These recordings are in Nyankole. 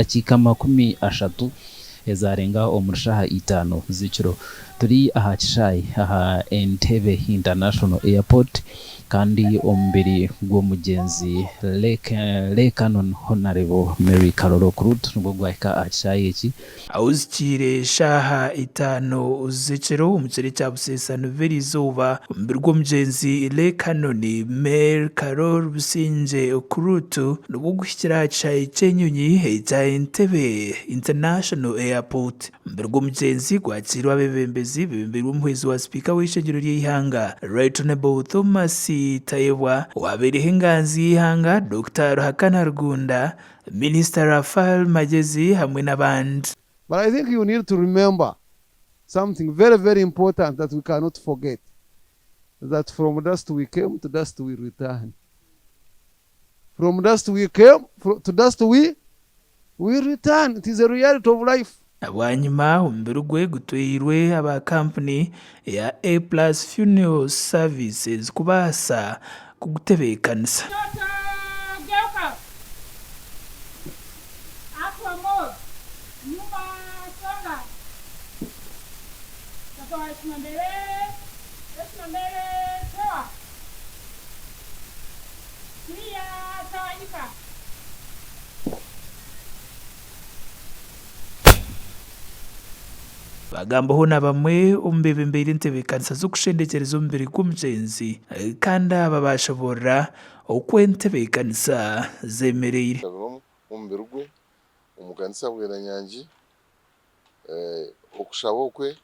Dakiika 30 ezaarenga omuri shaaha itaano z'ekiro, turi aha kishaayi aha Entebbe International Airport kandi omubiri gw'omugyenzi Lay Canon Honarebo Mary Karoro Okurut nibwo gwahika aha kishaayi eki. Ahuzikiire shaaha itaano z'ekiro omu kiro ekya Buseesa Nubwo eriizooba, omubiri gw'omugyenzi Lay Canon Mary Carol Busingye Okurut nibwo guhikire aha kishaayi ky'enyonyi ekya Entebbe International Airport. Omubiri gw'omugyenzi gwakiirwe abeebembezi beebembeirwe omuhwezi wa sipiika w'eishengyero ry'eihanga, Right Honourable Thomas Tayebwa, owabaireho enganzi y'eihanga, Dokita Ruhakana Rugunda, Minisita Raphael Magyezi hamwe n'abandi. But I think you need to remember something very very important that we cannot forget that from dust we came to dust we return from dust we came to dust we we return it is a reality of life. Bwanyima omubiri gwe gutweirwe aba kampuni eya A Plus Funeral Services kubaasa kugutebeekanisa. Bagambaho na bamwe omu beebembeire entebeekanisa z'okushendekyereza omubiri gw'omugyenzi kandi aba baashoboorora oku entebeekanisa zeemereire. Omubiri gwe omu kanisa Bweranyangi. Okushaba okwe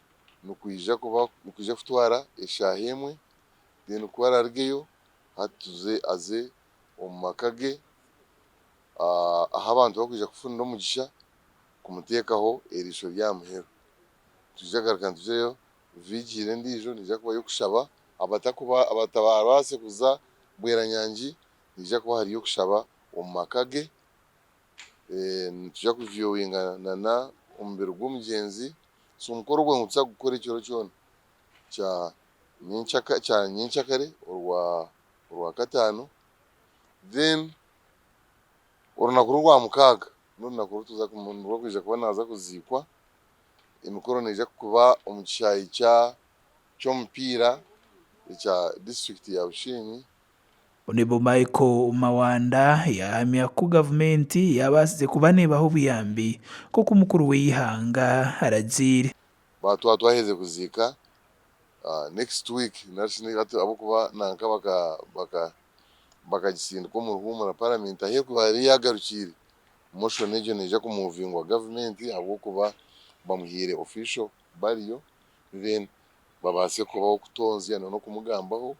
nikwija kuba nikwija kutwara eshaaha emwe then ku araarugeyo hati tuze aze omu maka ge ahu abantu barikwija kufunira omugisha kumuteekaho eriisho ry'aha muheru. Nitwija kugaruka nitujeyo vigil endiijo neija kuba ey'okushaba abatarabaase kuza Bweranyangi nihaija kuba hariyo okushaba omu maka ge. Nitwija kuviewinga nana omubiri gw'omugyenzi. So omukoro ogwo nituza kugukora ekiro kyona kya nyenkyakare orwakataano then Orunaku rw'Orwamukaaga n'orunaku oru tuza nirwo arikwija kuba naaza kuziikwa. Emikoro neija kuba omu kishaayi ky'omupiira ekya disiturikiti ya Bushenyi. Honourable Michael Mawanda yaahamya ku gavumenti yaabaasize kuba neebaha obuyambi nk'oku mukuru w'eihanga aragiire. Twaba twaherize kuziika next week narishi ahabw'okuba nanka baka bakagisindika omu ruhuumura paramenti ahu erikuba yaagarukiire, motion egyo neija kumuvingwa gavumenti ahabw'okuba bamuhaire official burial then babaase kubaho kutonzya n'okumugambaho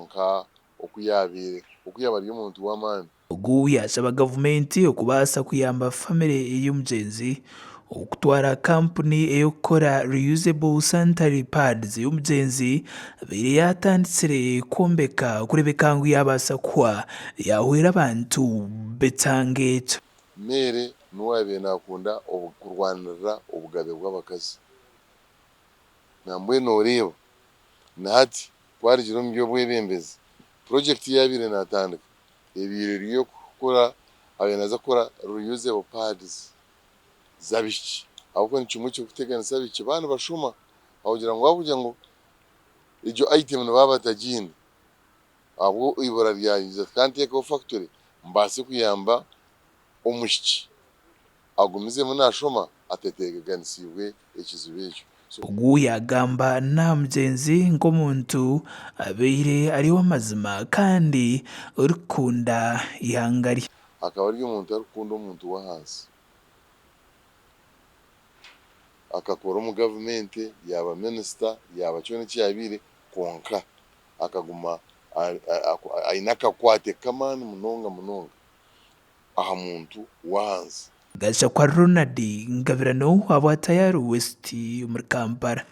nka oku yaabaire oku yaaba ari omuntu w'amaani. Ogu yaashaba gavumenti okubaasa kuyamba famire y'omugyenzi Okutwara kampuni ey'okukora reusable sanitary pads ey'omugyenzi abaire yaatandikire kwombeka kureebeka ngu yaabaasa kuhwa yaahwera abantu b'ekyanga ekyo. Mary niwe owaabaire naakunda kurwanirira obugabe bw'abakazi. Nambwenu nooreeba na hati ku arugire omu by'obwebembezi, purojekiti ei yaabaire naatandika ebaire eri ey'okukora, abaire naaza kukora reusable pads. z'abaishiki ahabw'okuba ni kimwe ekirikuteganisa abaishiki baaba nibashoma ahabw'okugira ngu waaba kugira ngu egyo item nibaba batagiine ahabw'eibura ryayo ka nteekeho factory mbaase kuyamba omwishiki agumizemu naashoma ateteganisiibwe ekizibu ekyo. Ogu yaagamba n'aha mugyenzi nk'omuntu abaire ari ow'amazima kandi orikukunda eihanga rye. Akaba ari omuntu arikukunda omuntu w'ahansi. Akakora omu gavumenti, yaaba minisita, yaaba kyona eki yaabaire, kwonka akaguma aine akakwate k'amaani munonga munonga aha muntu w'ahansi. Gashakwa Ronald Ngabirano ahabwa Tayari West omuri Kampala.